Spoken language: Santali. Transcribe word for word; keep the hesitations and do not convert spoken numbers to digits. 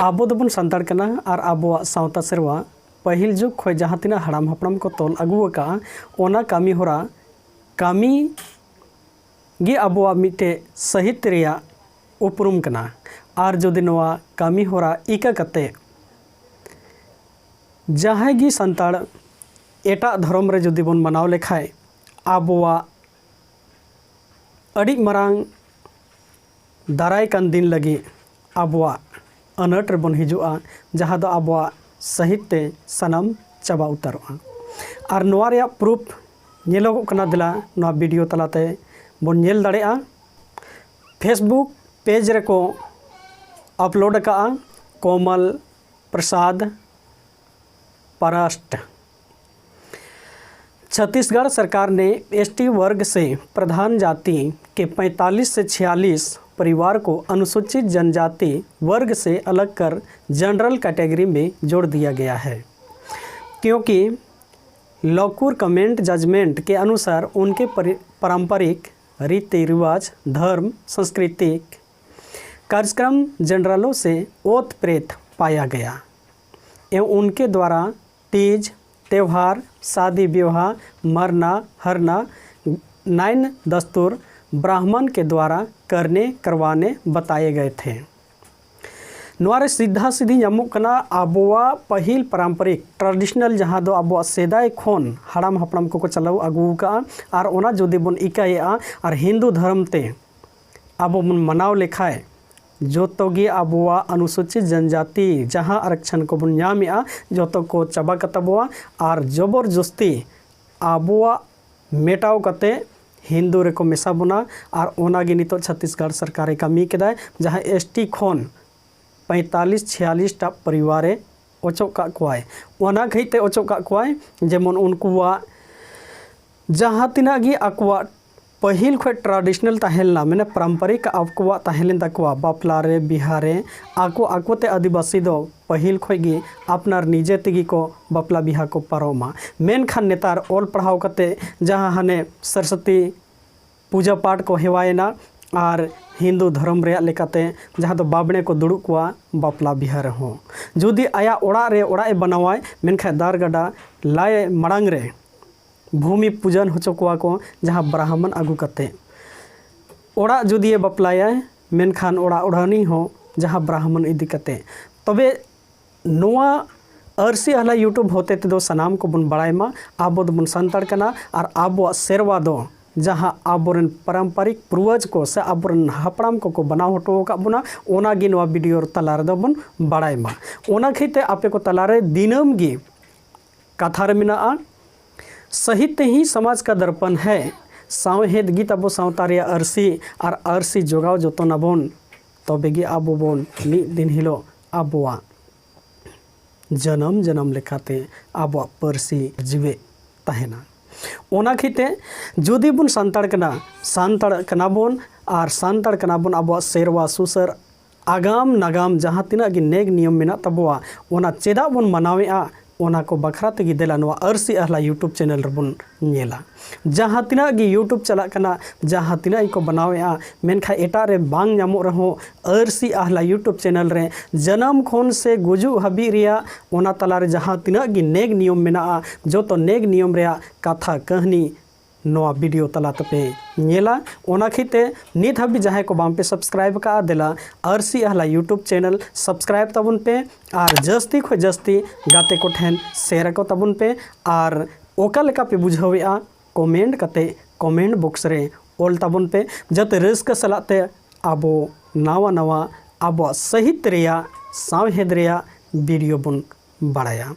ᱟᱵᱚ ᱫᱚᱵᱚᱱ ᱥᱟᱱᱛᱟᱲ ᱠᱟᱱᱟ ᱟᱨ ᱟᱵᱚᱣᱟᱜ ᱥᱟᱶᱛᱟ ᱥᱮᱨᱣᱟ ᱯᱟᱹᱦᱤᱞ ᱡᱩᱜᱽ ᱠᱷᱚᱱ ᱡᱟᱦᱟᱸ ᱛᱤᱱᱟᱹᱜ ᱦᱟᱲᱟᱢ ᱦᱟᱯᱲᱟᱢ ᱠᱚ ᱛᱚᱞ ᱟᱹᱜᱩ ᱟᱠᱟᱫᱼᱟ, ᱚᱱᱟ ᱠᱟᱹᱢᱤ ᱦᱚᱨᱟ ᱠᱟᱹᱢᱤ ᱜᱮ ᱟᱵᱚᱣᱟᱜ ᱢᱤᱫᱴᱮᱡ ᱥᱟᱹᱦᱤᱛ ᱨᱮᱭᱟᱜ ᱩᱯᱨᱩᱢ ᱠᱟᱱᱟ᱾ ᱟᱨ ᱡᱩᱫᱤ ᱱᱚᱣᱟ ᱠᱟᱹᱢᱤ ᱦᱚᱨᱟ ᱤᱠᱟᱹ ᱠᱟᱛᱮ ᱡᱟᱦᱟᱸᱭ ᱜᱮ ᱥᱟᱱᱛᱟᱲ ᱮᱴᱟᱜ ᱫᱷᱚᱨᱚᱢ ᱨᱮ ᱡᱩᱫᱤ ᱵᱚᱱ ᱢᱟᱱᱟᱣ ᱞᱮᱠᱷᱟᱡ, ᱟᱵᱚᱣᱟᱜ ᱟᱹᱰᱤ ᱢᱟᱨᱟᱝ ᱫᱟᱨᱟᱭ ᱠᱟᱱ ᱫᱤᱱ ᱞᱟᱹᱜᱤᱫ ᱟᱵᱚᱣᱟᱜ ᱟᱱᱟᱴ ᱨᱮᱵᱚᱱ ᱦᱤᱡᱩᱜᱼᱟ, ᱡᱟᱦᱟᱸ ᱫᱚ ᱟᱵᱚᱣᱟᱜ ᱥᱟᱹᱦᱤᱛ ᱛᱮ ᱥᱟᱱᱟᱢ ᱪᱟᱵᱟ ᱩᱛᱟᱹᱨᱚᱜᱼᱟ᱾ ᱟᱨ ᱱᱚᱣᱟ ᱨᱮᱭᱟᱜ ᱯᱨᱩᱯᱷ ᱧᱮᱞᱚᱜᱚᱜ ᱠᱟᱱᱟ, ᱫᱮᱞᱟ ᱱᱚᱣᱟ ᱵᱷᱤᱰᱤᱭᱳ ᱛᱟᱞᱟᱛᱮ ᱵᱚᱱ ᱧᱮᱞ ᱫᱟᱲᱮᱭᱟᱜᱼᱟ᱾ ᱯᱷᱮᱥᱵᱩᱠ ᱯᱮᱡᱽ ᱨᱮᱠᱚ ᱟᱯᱞᱳᱰ ᱟᱠᱟᱫᱼᱟ ᱠᱚᱢᱚᱞ ᱯᱨᱚᱥᱟᱫᱽ ᱯᱟᱨᱟᱥᱴ᱾ छत्तीसगढ़ सरकार ने एसटी वर्ग से प्रधान जाति के पैंतालीस से छियालीस परिवार को अनुसूचित जनजाति वर्ग से अलग कर जनरल कैटेगरी में जोड़ दिया गया है, क्योंकि लॉकुर कमेंट जजमेंट के अनुसार उनके परि- पारंपरिक रीति रिवाज, धर्म, सांस्कृतिक कार्यक्रम जनरलों से ओत प्रेत पाया गया एवं उनके द्वारा तीज, त्योहार, शादी विवाह, मरना, हरना, नाइन दस्तूर ब्राह्मण के द्वारा करने करवाने बताए गए थे। ᱱᱚᱣᱟ ᱨᱮ ᱥᱤᱫᱷᱟ ᱥᱤᱫᱷᱤ ᱧᱟᱢᱚᱜ ᱠᱟᱱᱟ ᱟᱵᱚᱣᱟᱜ ᱯᱟᱹᱦᱤᱞ ᱯᱟᱨᱟᱢᱯᱚᱨᱤᱠ ᱴᱨᱟᱰᱤᱥᱚᱱᱟᱞ, ᱡᱟᱦᱟᱸ ᱫᱚ ᱟᱵᱚᱣᱟᱜ ᱥᱮᱫᱟᱭ ᱠᱷᱚᱱ ᱦᱟᱲᱟᱢ ᱦᱟᱯᱲᱟᱢ ᱠᱚᱠᱚ ᱪᱟᱞᱟᱣ ᱟᱹᱜᱩ ᱟᱠᱟᱫᱼᱟ᱾ ᱟᱨ ᱚᱱᱟ ᱡᱩᱫᱤ ᱵᱚᱱ ᱤᱠᱟᱹᱭᱮᱫᱼᱟ ᱟᱨ ᱦᱤᱱᱫᱩ ᱫᱷᱚᱨᱚᱢ ᱛᱮ ᱟᱵᱚ ᱵᱚᱱ ᱢᱟᱱᱟᱣ ᱞᱮᱠᱷᱟᱡ, ᱡᱚᱛᱚ ᱜᱮ ᱟᱵᱚᱣᱟᱜ ᱚᱱᱩᱥᱩᱪᱤᱛ ᱡᱚᱱᱡᱟᱛᱤ ᱡᱟᱦᱟᱸ ᱟᱨᱚᱠᱥᱚᱱ ᱠᱚᱵᱚᱱ ᱧᱟᱢᱮᱫᱼᱟ, ᱡᱚᱛᱚ ᱠᱚ ᱪᱟᱵᱟ ᱠᱟᱛᱟ ᱵᱚᱣᱟ᱾ ᱟᱨ ᱡᱚᱵᱚᱨ ᱡᱚᱥᱛᱤ ᱟᱵᱚᱣᱟᱜ ᱢᱮᱴᱟᱣ ᱠᱟᱛᱮ ᱦᱤᱱᱫᱩ ᱨᱮᱠᱚ ᱢᱮᱥᱟ ᱵᱚᱱᱟ᱾ ᱟᱨ ᱚᱱᱟᱜᱮ ᱱᱤᱛᱚᱜ ᱪᱷᱟᱛᱤᱥᱜᱚᱲ ᱥᱚᱨᱠᱟᱨᱮ ᱠᱟᱹᱢᱤ ᱠᱮᱫᱟᱭ, ᱡᱟᱦᱟᱸ ᱮᱥᱴᱤ ᱠᱷᱚᱱ ᱯᱚᱸᱭᱛᱟᱞᱤᱥ ᱪᱷᱤᱭᱟᱞᱤᱥ ᱴᱟ ᱯᱚᱨᱤᱵᱟᱨᱮ ᱚᱪᱚᱜ ᱠᱟᱜ ᱠᱚᱣᱟᱭ᱾ ᱚᱱᱟ ᱜᱷᱟᱹᱲᱤᱡ ᱛᱮ ᱚᱪᱚᱜ ᱠᱟᱜ ᱠᱚᱣᱟᱭ, ᱡᱮᱢᱚᱱ ᱩᱱᱠᱩᱣᱟᱜ ᱡᱟᱦᱟᱸ ᱛᱤᱱᱟᱹᱜ ᱜᱮ ᱟᱠᱚᱣᱟᱜ ᱯᱟᱹᱦᱤᱞ ᱠᱷᱚᱱ ᱴᱨᱟᱰᱤᱥᱚᱱᱟᱞ ᱛᱟᱦᱮᱸ ᱞᱮᱱᱟ, ᱢᱟᱱᱮ ᱯᱟᱨᱟᱢᱯᱟᱨᱤᱠ ᱟᱠᱚᱣᱟᱜ ᱛᱟᱦᱮᱸ ᱞᱮᱱ ᱛᱟᱠᱚᱣᱟ, ᱵᱟᱯᱞᱟ ᱨᱮ, ᱵᱤᱦᱟ ᱨᱮ, ᱟᱠᱚ ᱟᱠᱚ ᱛᱮ ᱟᱹᱫᱤᱵᱟᱹᱥᱤ ᱫᱚ ᱯᱟᱹᱦᱤᱞ ᱠᱷᱚᱱ ᱜᱮ ᱟᱯᱱᱟᱨ ᱱᱤᱡᱮ ᱛᱮᱜᱮ ᱠᱚ ᱵᱟᱯᱞᱟ ᱵᱤᱦᱟ ᱠᱚ ᱯᱟᱨᱚᱢᱟ᱾ ᱢᱮᱱᱠᱷᱟᱱ ᱱᱮᱛᱟᱨ ᱚᱞ ᱯᱟᱲᱦᱟᱣ ᱠᱟᱛᱮ ᱡᱟᱦᱟᱸ ᱦᱟᱱᱮ ᱥᱚᱨᱚᱥᱚᱛᱤ ᱯᱩᱡᱟᱹ ᱯᱟᱴ ᱠᱚ ᱦᱮᱣᱟᱭᱮᱱᱟ, ᱟᱨ ᱦᱤᱱᱫᱩ ᱫᱷᱚᱨᱚᱢ ᱨᱮᱭᱟᱜ ᱞᱮᱠᱟᱛᱮ ᱡᱟᱦᱟᱸ ᱫᱚ ᱵᱟᱵᱽᱲᱮ ᱠᱚ ᱫᱩᱲᱩᱵ ᱠᱚᱣᱟ ᱵᱟᱯᱞᱟ ᱵᱤᱦᱟᱹ ᱨᱮᱦᱚᱸ᱾ ᱡᱩᱫᱤ ᱟᱭᱟᱜ ᱚᱲᱟᱜ ᱨᱮ ᱚᱲᱟᱜ ᱮ ᱵᱮᱱᱟᱣᱟᱭ, ᱢᱮᱱᱠᱷᱟᱱ ᱫᱟᱨ ᱜᱟᱰᱟ ᱞᱟᱭ ᱢᱟᱲᱟᱝ ᱨᱮ ᱵᱷᱩᱢᱤ ᱯᱩᱡᱟᱹᱱ ᱦᱚᱪᱚ ᱠᱚᱣᱟ ᱠᱚ, ᱡᱟᱦᱟᱸ ᱵᱨᱟᱦᱢᱚᱱ ᱟᱹᱜᱩ ᱠᱟᱛᱮ᱾ ᱚᱲᱟᱜ ᱡᱩᱫᱤᱭᱮ ᱵᱟᱯᱞᱟᱭᱟᱭ, ᱢᱮᱱᱠᱷᱟᱱ ᱚᱲᱟᱜ ᱚᱲᱟᱱᱤ ᱦᱚᱸ ᱡᱟᱦᱟᱸ ᱵᱨᱟᱦᱢᱚᱱ ᱤᱫᱤ ᱠᱟᱛᱮ᱾ ᱛᱚᱵᱮ ᱱᱚᱣᱟ ᱟᱹᱨᱥᱤ ᱟᱦᱞᱟ YouTube ᱦᱚᱛᱮ ᱛᱮᱫᱚ ᱥᱟᱱᱟᱢ ᱠᱚᱵᱚᱱ ᱵᱟᱲᱟᱭ ᱢᱟ, ᱟᱵᱚ ᱫᱚᱵᱚᱱ ᱥᱟᱱᱛᱟᱲ ᱠᱟᱱᱟ ᱟᱨ ᱟᱵᱚᱣᱟᱜ ᱥᱮᱨᱣᱟ ᱫᱚ ᱡᱟᱦᱟᱸ ᱟᱵᱚᱨᱮᱱ ᱯᱟᱨᱟᱢᱯᱟᱨᱤᱠ ᱯᱩᱨᱣᱟᱹᱡᱽ ᱠᱚ ᱥᱮ ᱟᱵᱚᱨᱮᱱ ᱦᱟᱯᱲᱟᱢ ᱠᱚᱠᱚ ᱵᱮᱱᱟᱣ ᱦᱚᱴᱚ ᱟᱠᱟᱫ ᱵᱚᱱᱟ, ᱚᱱᱟᱜᱮ ᱱᱚᱣᱟ ᱵᱷᱤᱰᱤᱭᱳ ᱛᱟᱞᱟ ᱨᱮᱫᱚ ᱵᱚᱱ ᱵᱟᱲᱟᱭ ᱢᱟ᱾ ᱚᱱᱟ ᱠᱷᱟᱹᱛᱤᱨ ᱛᱮ ᱟᱯᱮ ᱠᱚ ᱛᱟᱞᱟᱨᱮ ᱫᱤᱱᱟᱹᱢ ᱜᱮ ᱠᱟᱛᱷᱟ ᱨᱮ ᱢᱮᱱᱟᱜᱼᱟ, ᱥᱟᱦᱤᱛᱭᱚ ᱦᱤ ᱥᱚᱢᱟᱡᱽ ᱠᱟ ᱫᱚᱨᱯᱚᱱ ᱦᱮ, ᱥᱟᱶᱦᱮᱫ ᱜᱮ ᱛᱟᱵᱚ ᱥᱟᱶᱛᱟ ᱨᱮᱭᱟᱜ ᱟᱹᱨᱥᱤ, ᱟᱨ ᱟᱹᱨᱥᱤ ᱡᱚᱜᱟᱣ ᱡᱚᱛᱚᱱ ᱟᱵᱚᱱ, ᱛᱚᱵᱮ ᱜᱮ ᱟᱵᱚ ᱵᱚᱱ ᱢᱤᱫ ᱫᱤᱱ ᱦᱤᱞᱳᱜ ᱟᱵᱚᱣᱟᱜ ᱡᱟᱱᱟᱢ ᱡᱟᱱᱟᱢ ᱞᱮᱠᱟᱛᱮ ᱟᱵᱚᱣᱟᱜ ᱯᱟᱹᱨᱥᱤ ᱡᱤᱣᱮᱫ ᱛᱟᱦᱮᱱᱟ᱾ ᱚᱱᱟ ᱠᱷᱟᱹᱛᱤᱨ ᱛᱮ ᱡᱩᱫᱤ ᱵᱚᱱ ᱥᱟᱱᱛᱟᱲ ᱠᱟᱱᱟ, ᱥᱟᱱᱛᱟᱲ ᱠᱟᱱᱟ ᱵᱚᱱ, ᱟᱨ ᱥᱟᱱᱛᱟᱲ ᱠᱟᱱᱟ ᱵᱚᱱ, ᱟᱵᱚᱣᱟᱜ ᱥᱮᱨᱣᱟ ᱥᱩᱥᱟᱹᱨ ᱟᱜᱟᱢ ᱱᱟᱜᱟᱢ ᱡᱟᱦᱟᱸ ᱛᱤᱱᱟᱹᱜ ᱜᱮ ᱱᱮᱠ ᱱᱤᱭᱚᱢ ᱢᱮᱱᱟᱜ ᱛᱟᱵᱚᱣᱟ, ᱚᱱᱟ ᱪᱮᱫᱟᱜ ᱵᱚᱱ ᱢᱟᱱᱟᱣᱮᱫᱼᱟ? ᱚᱱᱟ ᱠᱚ ᱵᱟᱠᱷᱨᱟ ᱛᱮᱜᱮ ᱫᱮᱞᱟ ᱱᱚᱣᱟ ᱟᱹᱨᱥᱤ ᱟᱦᱞᱟ YouTube ᱪᱮᱱᱮᱞ ᱨᱮᱵᱚᱱ ᱧᱮᱞᱟ᱾ ᱡᱟᱦᱟᱸ ᱛᱤᱱᱟᱹᱜ ᱜᱮ YouTube ᱪᱟᱞᱟᱜ ᱠᱟᱱᱟ, ᱡᱟᱦᱟᱸ ᱛᱤᱱᱟᱹᱜ ᱜᱮᱠᱚ ᱵᱮᱱᱟᱣᱮᱫᱼᱟ, ᱢᱮᱱᱠᱷᱟᱱ ᱮᱴᱟᱜ ᱨᱮ ᱵᱟᱝ ᱧᱟᱢᱚᱜ ᱨᱮᱦᱚᱸ, ᱟᱹᱨᱥᱤ ᱟᱦᱞᱟ YouTube ᱪᱮᱱᱮᱞ ᱨᱮ ᱡᱟᱱᱟᱢ ᱠᱷᱚᱱ ᱥᱮ ᱜᱩᱡᱩᱜ ᱦᱟᱹᱵᱤᱡ ᱨᱮᱭᱟᱜ ᱚᱱᱟ ᱛᱟᱞᱟᱨᱮ ᱡᱟᱦᱟᱸ ᱛᱤᱱᱟᱹᱜ ᱜᱮ ᱱᱮᱠ ᱱᱤᱭᱚᱢ ᱢᱮᱱᱟᱜᱼᱟ, ᱡᱚᱛᱚ ᱱᱮᱠ ᱱᱤᱭᱚᱢ ᱨᱮᱭᱟᱜ ᱠᱟᱛᱷᱟ ᱠᱟᱹᱦᱱᱤ ᱱᱚᱣᱟ ᱵᱷᱤᱰᱤᱭᱳ ᱛᱟᱞᱟ ᱛᱮᱯᱮ ᱧᱮᱞᱟ᱾ ᱚᱱᱟ ᱠᱷᱟᱹᱛᱤᱨ ᱛᱮ ᱱᱤᱛ ᱦᱟᱹᱵᱤᱡ ᱡᱟᱦᱟᱸᱭ ᱠᱚ ᱵᱟᱝ ᱯᱮ ᱥᱟᱵᱥᱠᱨᱟᱭᱤᱵ ᱟᱠᱟᱫᱼᱟ, ᱫᱮᱞᱟ ᱟᱹᱨᱥᱤ ᱟᱦᱞᱟ YouTube ᱪᱮᱱᱮᱞ ᱥᱟᱵᱥᱠᱨᱟᱭᱤᱵ ᱛᱟᱵᱚᱱ ᱯᱮ ᱟᱨ ᱡᱟᱹᱥᱛᱤ ᱠᱷᱚᱱ ᱡᱟᱹᱥᱛᱤ ᱜᱟᱛᱮ ᱠᱚ ᱴᱷᱮᱱ ᱥᱮᱭᱟᱨ ᱟᱠᱚ ᱛᱟᱵᱚᱱ ᱯᱮ᱾ ᱟᱨ ᱚᱠᱟ ᱞᱮᱠᱟ ᱯᱮ ᱵᱩᱡᱷᱟᱹᱣᱮᱫᱼᱟ, ᱠᱚᱢᱮᱱᱴ ᱠᱟᱛᱮ ᱠᱚᱢᱮᱱᱴ ᱵᱚᱠᱥ ᱨᱮ ᱚᱞ ᱛᱟᱵᱚᱱ ᱯᱮ, ᱡᱟᱛᱮ ᱨᱟᱹᱥᱠᱟᱹ ᱥᱟᱞᱟᱜ ᱛᱮ ᱟᱵᱚ ᱱᱟᱣᱟ ᱱᱟᱣᱟ ᱟᱵᱚᱣᱟᱜ ᱥᱟᱹᱦᱤᱛ ᱨᱮᱭᱟᱜ, ᱥᱟᱶᱦᱮᱫ ᱨᱮᱭᱟᱜ ᱵᱷᱤᱰᱤᱭᱳ ᱵᱚᱱ ᱵᱟᱲᱟᱭᱟ᱾